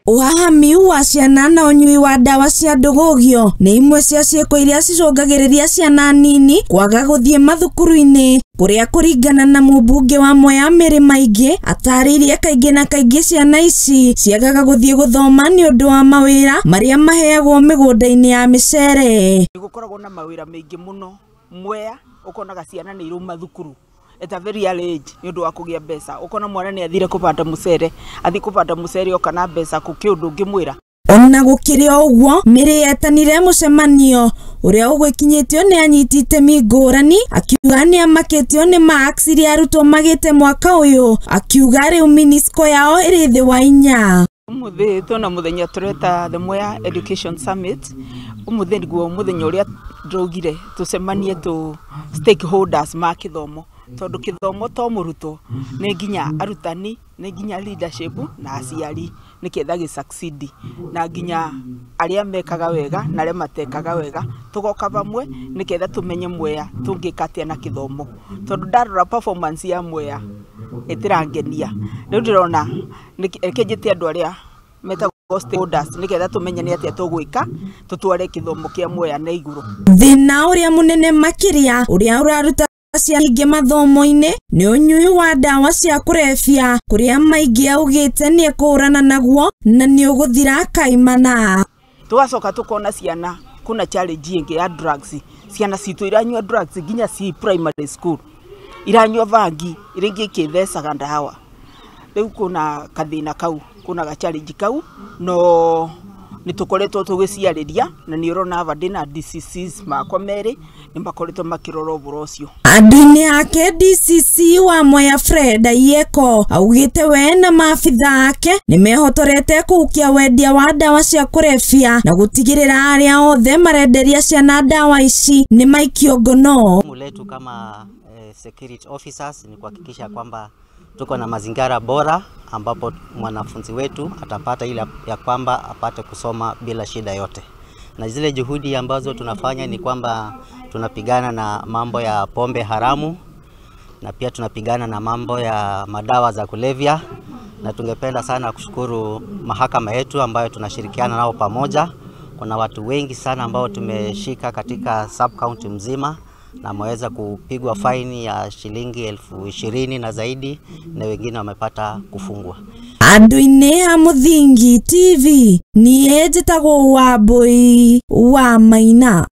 Ũhahami wa ciana na ũnyui wa ndawa cia ndũgũgio nĩ imwe cia ciĩko iria cicũngagĩrĩria ciana nini kwaga gũthiĩ mathukuru-inĩ kũrĩa kũringana na mũmbunge wa Mwea Mary Maingĩ atarĩirie kaingĩ na kaingĩ ciana ici ciagaga gũthiĩ gũthoma nĩ ũndũ wa mawĩra marĩa maheagwo mĩgũnda-inĩ ya mĩcere. Gũkoragwo na mawĩra maingĩ mũno Mwea, ũkonaga ciana nĩ irauma thukuru at a very early age nĩ ũndũ wa kũgĩa mbeca. Ũkona mwana nĩ athire kũbanda mũcere, athiĩ kũbanda mũcere oka na mbeca kũkĩ ũndũ ũngĩmwĩra. Ona gũkĩrĩ o ũguo, Mary etanire mũcemanio ũrĩa ũgwĩkinyĩtio nĩ anyiti itemi ngũrani, akiuga nĩ amakĩtio nĩ marks iria arutwo magĩte mwaka ũyũ, akiuga rĩu minisco yao ĩrĩ thĩ wa 4. Ũmũthĩ twĩna mũthenya tũreta The Mwea Education Summit. Ũmũthĩ nĩguo mũthenya ũrĩa ndĩraugire tũcemanie tũ stakeholders ma kĩthomo, tondũ kĩthomo to mũrutwo, nĩ nginya arutani, nĩ nginya leadership na aciari nĩketha gĩ succeed, na nginya arĩa mekaga wega na arĩa matekaga wega tũgoka vamwe nĩketha tũmenye Mwea tũngĩka atĩa na kĩthomo, tondũ ndarora performance ya Mwea ĩtirangenia. Rĩu ndĩrona reke njĩte andũ arĩa metagwo stakeholders nĩgetha tũmenye nĩ atĩa tũgwĩka tũtware kĩthomo kĩa Mwea na igũrũ. Thĩna ũrĩa mũnene makĩria ũrĩa ũraruta ciana nyingĩ mathomo-inĩ nĩ ũnyui wa ndawa cia kũrebia kũrĩa Maingĩ augĩte nĩ ekũhũrana naguo na nĩ ũgũthira kaimana. Tũgacoka tũkona ciana kuna challenge ĩngĩ ya drugs, ciana citũ iranyua drugs nginya ci primary school, iranyua bangi rĩngĩ ikĩthecaga ndawa. Rĩu kuna kathĩna kau, kuna ga challenge kau, no nĩ tũkoretwo tũgĩciarĩria na nĩ ũrona aba ndĩna DCCs makwa merĩ nĩ makoretwo makĩrora ũhoro ũcio. Andũ-inĩ ake DCC wa Mwea Fred Ayieko augĩte we na maabitha ake nĩ mehotorete kũhukia wendia wa ndawa cia kũrebia na gũtigĩrĩra arĩa othe marenderia ciana ndawa ici nĩ maikio ngono. Jukumu letu kama security officers ni kuhakikisha kwamba tuko na mazingira bora ambapo mwanafunzi wetu atapata ile ya kwamba apate kusoma bila shida yote. Na zile juhudi ambazo tunafanya ni kwamba tunapigana na mambo ya pombe haramu na pia tunapigana na mambo ya madawa za kulevya, na tungependa sana kushukuru mahakama yetu ambayo tunashirikiana nao pamoja. Kuna watu wengi sana ambao tumeshika katika sub county mzima na wameweza kupigwa faini ya shilingi 20,000 na zaidi, na wengine wamepata kufungwa. Andũ-inĩ a Mũthingi TV niĩ njĩtagwo Wambui wa Maina.